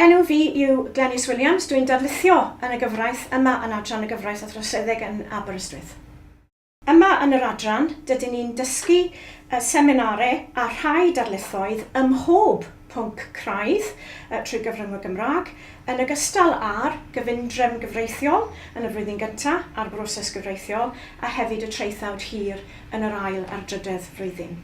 Enw fi yw Glenys Williams, dwi'n darlithio yn y gyfraith yma yn Adran y Gyfraith a Throseddeg yn Aberystwyth. Yma yn yr adran, dydyn ni'n dysgu seminare a rhai darlithoedd ym mhob pwnc craidd trwy gyfrwng y Gymraeg, yn ogystal â'r gyfundrefn gyfreithiol yn y flwyddyn gyntaf a'r broses gyfreithiol, a hefyd y traethawd hir yn yr ail a'r drydedd flwyddyn.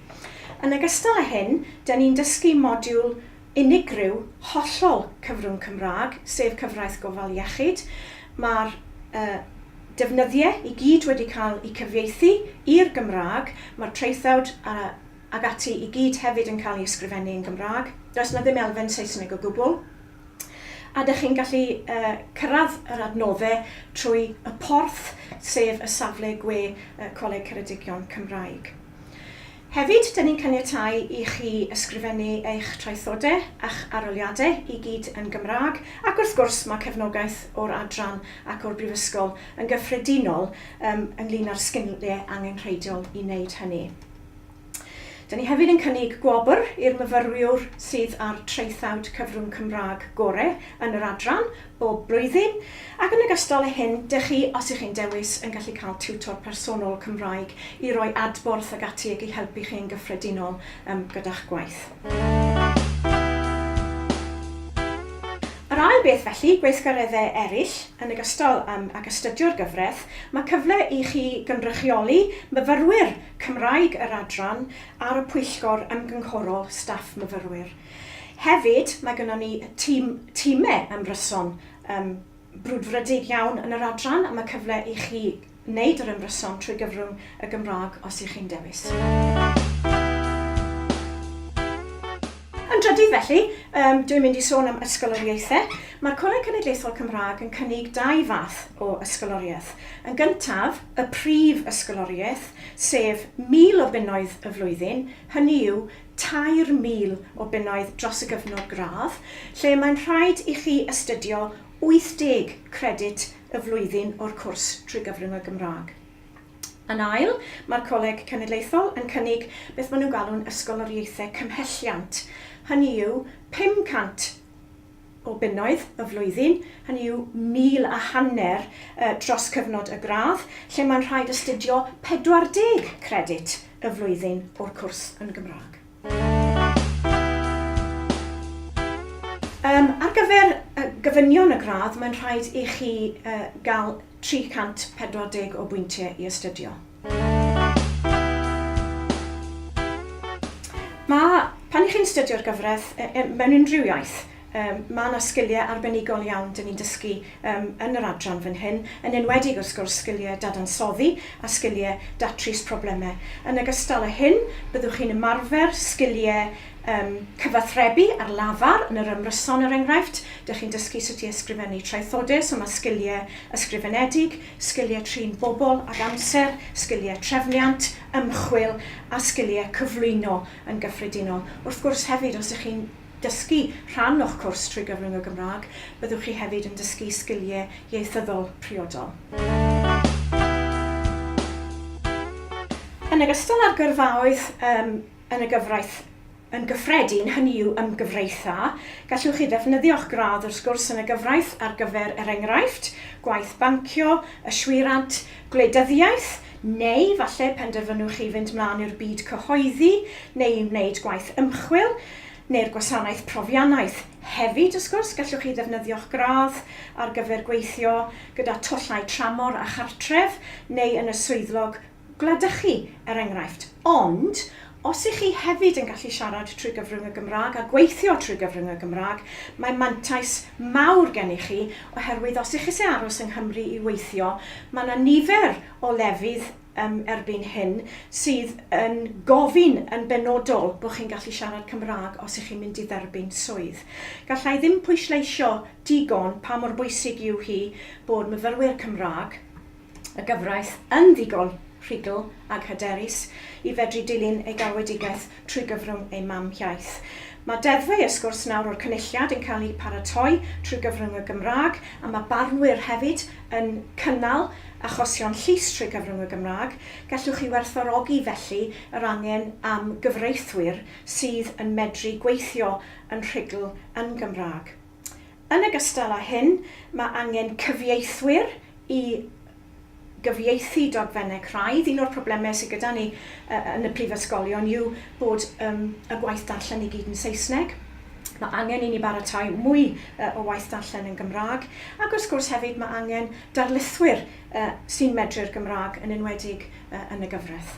Yn ogystal â hyn, dyn ni'n dysgu modiwl unigryw hollol cyfrwng Cymraeg, sef Cyfraith Gofal Iechyd. Mae'r defnyddiau i gyd wedi cael eu cyfieithu i'r Gymraeg, mae'r traethawd a ag ati i gyd hefyd yn cael ei ysgrifennu yn Gymraeg. Does 'na ddim elfen Saesneg o gwbl. A dych chi'n gallu cyrraedd yr adnoddau trwy y porth, sef y safle gwe Coleg Ceredigion Cymraeg. Hefyd, dyn ni'n caniatáu i chi ysgrifennu eich traethodau a'ch arholiadau i gyd yn Gymraeg, ac wrth gwrs mae cefnogaeth o'r adran ac o'r Brifysgol yn gyffredinol ynglŷn â'r sgiliau angenrheidiol i wneud hynny. Dyn ni hefyd yn cynnig gwobr i'r myfyriwr sydd â'r traethawd cyfrwng Cymraeg gore yn yr adran bob blwyddyn, ac yn ogystal â hyn, dych chi, os ych chi'n dewis, yn gallu cael tiwtor personol Cymraeg i roi adborth ag ati ac i helpu chi yn gyffredinol um, gyda'ch gwaith. Yr ail beth felly, gweithgareddau eraill, yn ogystal um, ag astudio'r gyfraith, mae cyfle i chi gynrychioli myfyrwyr Cymraeg yr adran ar y pwyllgor ymgynghorol staff myfyrwyr. Hefyd, mae gynnon ni tîm, timau ymryson um, brwdfrydig iawn yn yr adran a mae cyfle i chi wneud yr ymryson trwy gyfrwng y Gymraeg os ych chi'n dewis. Yn drydydd felly, um, dwi'n mynd i sôn am ysgoloriaethau. Mae'r Coleg Cenedlaethol Cymraeg yn cynnig dau fath o ysgoloriaeth. Yn gyntaf, y prif ysgoloriaeth, sef 1,000 o bunnoedd y flwyddyn, hynny yw 3,000 o bunnoedd dros y gyfnod gradd, lle mae'n rhaid i chi astudio 80 credit y flwyddyn o'r cwrs trwy gyfrwng y Gymraeg. Yn ail, mae'r Coleg Cenedlaethol yn cynnig beth maen nhw'n galw'n ysgoloriaethau cymhelliant, hynny yw 500 o bunnoedd y flwyddyn, hynny yw 1,500 dros cyfnod y gradd, lle mae'n rhaid astudio 40 credit y flwyddyn o'r cwrs yn Gymraeg. Um, ar gyfer uh, gofynion y gradd, mae'n rhaid i chi uh, gael 340 o bwyntiau i astudio. Mae, pan i chi'n astudio'r gyfraith mewn unrhyw iaith, um, mae yna sgiliau arbenigol iawn dyn ni'n dysgu um, yn yr adran fan hyn, yn enwedig wrth gwrs sgiliau dadansoddi a sgiliau datrys problemau. Yn ogystal â hyn, byddwch chi'n ymarfer sgiliau um, cyfathrebu ar lafar yn yr ymryson er enghraifft. Dych chi'n dysgu sut i ysgrifennu traethodau, so mae sgiliau ysgrifenedig, sgiliau trin bobl ag amser, sgiliau trefniant, ymchwil a sgiliau cyflwyno yn gyffredinol. Wrth gwrs hefyd, os ych chi'n dysgu rhan o'ch cwrs trwy gyfrwng y Gymraeg, byddwch chi hefyd yn dysgu sgiliau ieithyddol priodol. Yn ogystal â'r gyrfaoedd um, yn y gyfraith yn gyffredin, hynny yw ymgyfreitha, gallwch chi ddefnyddio'ch gradd wrth gwrs yn y gyfraith ar gyfer, er enghraifft, gwaith bancio, yswirant, gwleidyddiaeth, neu falle penderfynwch chi fynd mlaen i'r byd cyhoeddi neu i wneud gwaith ymchwil, neu'r gwasanaeth profiannaeth. Hefyd, wrth gwrs, gallwch chi ddefnyddio'ch gradd ar gyfer gweithio gyda tollau tramor a chartref, neu yn y swyddlog gwladychu, er enghraifft. Ond, os ych chi hefyd yn gallu siarad trwy gyfrwng y Gymraeg a gweithio trwy gyfrwng y Gymraeg, mae mantais mawr gennych chi, oherwydd os ych chi eisiau aros yng Nghymru i weithio, mae yna nifer o lefydd um, erbyn hyn sydd yn gofyn yn benodol bod chi'n gallu siarad Cymraeg os ych chi'n mynd i dderbyn swydd. Gallai ddim pwysleisio digon pa mor bwysig yw hi bod myfyrwyr Cymraeg y gyfraith yn ddigon rhugl ag hyderus i fedru dilyn ei galwedigaeth trwy gyfrwng ei mam iaith. Mae deddfau a sgwrs nawr o'r Cynulliad yn cael eu paratoi trwy gyfrwng y Gymraeg a mae barnwyr hefyd yn cynnal achosion llys trwy gyfrwng y Gymraeg. Gallwch chi werthfawrogi felly yr angen am gyfreithwyr sydd yn medru gweithio yn rhugl yn Gymraeg. Yn ogystal â hyn, mae angen cyfieithwyr i gyfieithu dogfennau craidd. Un o'r problemau sydd gyda ni yn y prifysgolion yw bod um, y gwaith darllen i gyd yn Saesneg. Mae angen i ni baratoi mwy o waith darllen yn Gymraeg, ac wrth gwrs hefyd mae angen darlithwyr sy'n medru'r Gymraeg, yn enwedig yn y gyfraith.